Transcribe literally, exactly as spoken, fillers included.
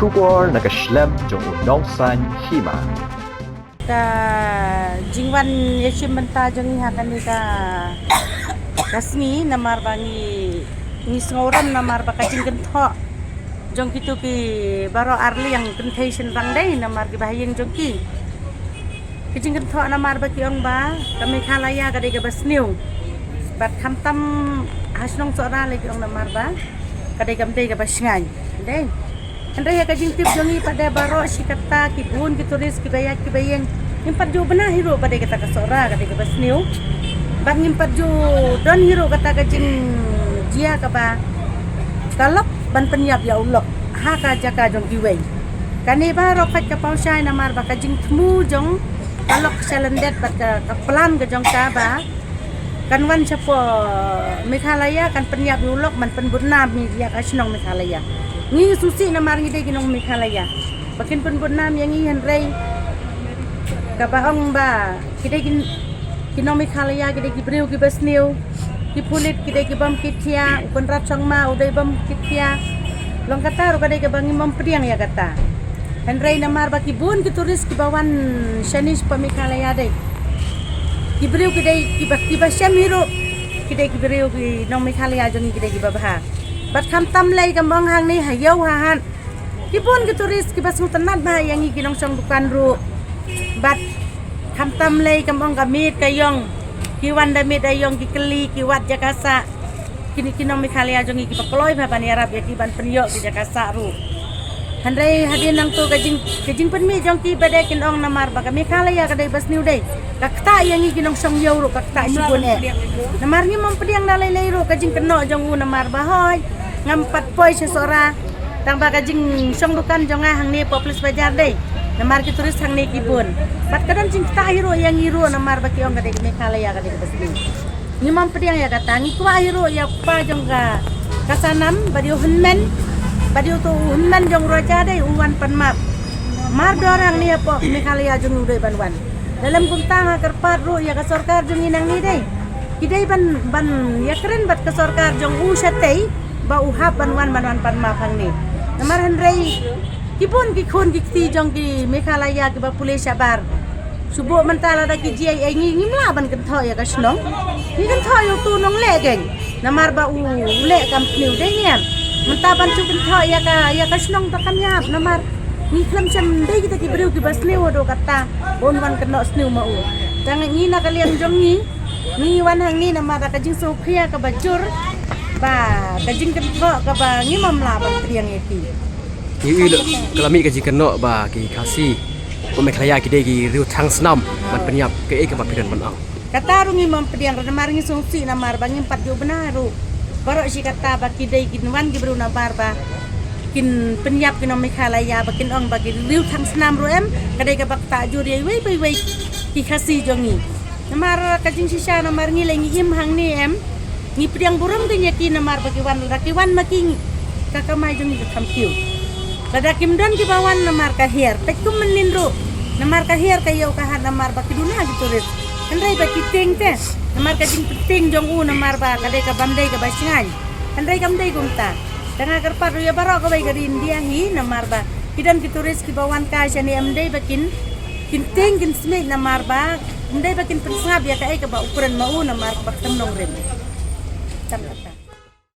Khubor na ka shlem jong u Nongsaiñ Hima. Ka jingwan ïashim bynta jong ngi ha kane ka, ka sngi namar ba ngi, ngi sngewrem namar ba ka jingkynthoh jong kito ki baroh arliang kynthei shynrang dei namar ki bahaïing jong ki. Ka jingkynthoh namar ba ki ong ba ka Meghalaya ka dei kaba sniew. Bad khamtam ha shnong Sohra lei ki ong namar ba ka dei kam dei kaba shngaiñ. Dei. Hynrei ha ka jingtip jong ngi pat de baroh shi katta ki bun ki tourist kiba ïaid kiba ïeng. Ngim pat ju bna hi ruh ba dei kata ka Sohra ka dei kaba sniew. Bad ngim pat ju don hi ruh kata ka jingjia kaba ka lok ban pynïap ïa u lok ha ka jaka jong kiwei. Kane baroh pat ka pawshai namar ba ka jingthmu jong ka lok shalyndet bad ka, ka plan ka jong ka ba kan wan shapoh Meghalaya kan pynïap ïa u lok ban pynbud nam ïa ka shnong Meghalaya. Ngi sngewsih namar ngi dei ki nong Meghalaya ba kin pynbud nam ïa ngi, hynrei kaba ong ba ki dei ki, ki nong Meghalaya ki dei ki briew kiba sniew. Ki pulit ki dei ki bym kit khia, u Conrad Sangma u dei bym kit khia. Long kata ruh ka dei kaba ngim pdiang ïa kata. Hynrei namar ba ki bun ki tourist kiba wan shane shapoh Meghalaya dei. Ki briew ki dei kiba, kiba shem hi ruh ki dei ki briew ki nong Meghalaya jong ngi ki dei kiba bha. Bad khamtam lei kam ong hangne ha ïew ha hat. Ki bun ki tourist kiba sngewtynnat bha ïa ngi ki nongshong dukan ruh. Bad khamtam lei kam ong ka miet ka ïong. Ki wan da miet da ïong ki kylli ki wad jaka sah. Kine ki nong Meghalaya jong ngi kiba kloi bha ban ïarap ïa ki ban pynïoh ki jaka sah ruh. Hynrei hadien nangto ka jing, ka jingpynmih jong ki ba dei kin ong namar ba ka Meghalaya ka dei ba sniew dei. Ka ktah ïa ngi ki nongshong ïew ruh ka ktah shibun eh. Namar ngim pdiang da lei lei ruh ka jingkynnoh jong u namar ba hoi ngam pat poi sha Sohra. Tang ba ka jingshong dukan jong nga hangne poh Police Bazar dei. Namar ki tourist hangne ki bun. Bad ka don jingktah hi ruh ïa ngi ruh namar ba ki ong ka dei ka Meghalaya ka dei kaba sniew. Ngim pdiang ïa kata, ngi kwah hi ruh ïa u kpa jong ka, ka Sanam, bad ïa u hynmen, bad ïa uto u hynmen jong u Raja dei u wan pan map. Mardor hangne hapoh Meghalaya jong ngi u dei ban wan. Da lem kumta nga kyrpad ruh ïa ka sorkar jong ngi nangne dei. Ki dei ban, ban ïakren bad ka sorkar jong u shatei ba u hap ban wan, ban wan pan map hangne. Namar hynrei ki bun ki khun ki kti jong ki Meghalaya kiba pule shabar. Shu buh mynta lada ki jia ei ei ngi ngim lah ban kynthoh ïa ka shnong. Ngi kynthoh ïa uto u nongleh keiñ. Namar ba u leh kam sniew dei ngi em. Mynta ban shu kynthoh ïa ka, ïa ka shnong te kam ïap namar ngi khlem shem dei kita ki briew kiba sniew haduh katta ba un wan kynnoh sniew ma u. Tang ngi na ka liang jong ngi, ngi wan hangne namar da ka jingsngewkhia kaba jur ba ka jingkynthoh kaba ngim lah ban pdiang ïa ki. Ngi ïohi la ka la mih ka jingkynnoh ba ki Khasi, ko Meghalaya ki dei ki riew thang snam ban pynïap, kaei kaba phi don ban ong? Kata ruh ngim pdiang namar ngi sngewsih namar ba ngim pat ju bna ruh. Baroh shi katta ba ki dei kin wan ki briew namar ba kin pynïap ki nong Meghalaya ba kin ong ba ki riew thang snam ruh em, ka dei kaba ktah jur ïa iwei pa iwei ki Khasi jong ngi. Namar ka jingshisha namar ngi lei ngi im hangne em. Ngi pdiang burom keiñ ïa ki namar ba ki wan, lada ki wan ma ki ngi, ka kamai jong ngi ka kham kiew. Lada kim don kiba wan namar ka hiar, peit kum mynnin ruh. Namar ka hiar ka ïew ka hat namar ba ki duna ki tourist. Hynrei ba ki tieng te namar ka jingpyntieng jong u namar ba ka dei kabym dei kaba shngaiñ. Hynrei kam dei kumta. Te nga kyrpad ruh ïa baroh kawei ka ri India hi namar ba ki don ki tourist kiba wan kai shane em dei ba kin, kin tieng kin smiej namar ba ym dei ba kin pynsngap ïa kaei kaba u kren ma u namar ba ka nongrim. Tam kata.